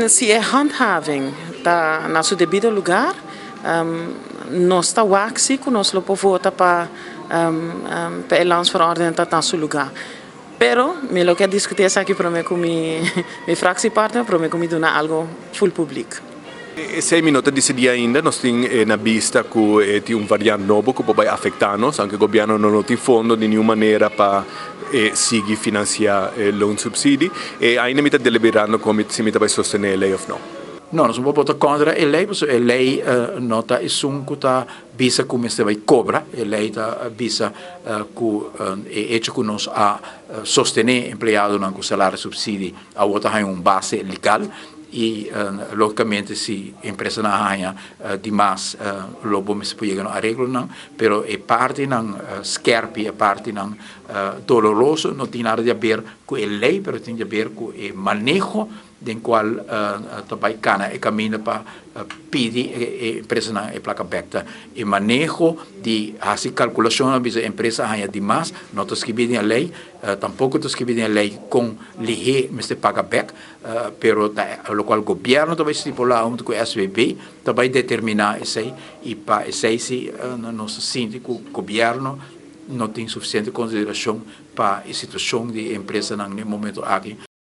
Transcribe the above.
Men si e handhaving ta na su debido lugar, nos ta wak si ku nos lo por vota pa pa e landsverordening ta na su lugar. Pero mi lo ke diskutí esaki promé ku mi fractiepartner promé ku mi duna algo full publiek. Esei mi no ta disidí ainda. Nos tin na bista ku tin un variant nobo ku por bai afektá nos, aunke gobièrnu no tin fondo di ningun manera pa sigui finansiá loonsubsidie. Ainda mi ta deliberando kon si mi ta bai sostené e lei òf no. No, nos no por vota kontra e lei, pasobra e lei no ta esun ku ta bisa ku mester bai kobra. E lei ta bisa ku e echo ku nos a sostené empleadonan ku salario subsidie awor ta haña un base legal i lógikamente si empresanan a haña di mas lo bo mester por yega na areglonan, pero e partinan skerpi, e partinan doloroso no tin nada di haber ku e lei pero tin di haber ku e maneho den cual ta bay cana e caminda pa pidi e empresanan e placa bek. Ta e maneho di haci calculacionnan bisa e empresa a haña di mas, no ta scribi den e ley, tampoco ta scribi den e ley con lihe mester paga bek, pero ta locual gobierno ta bay stipula hunto cu SVB ta bay determina esey y pa esey si nos ta sinti cu gobierno no tin suficiente consideracion pa e situacion di e empresanan den e momento aki.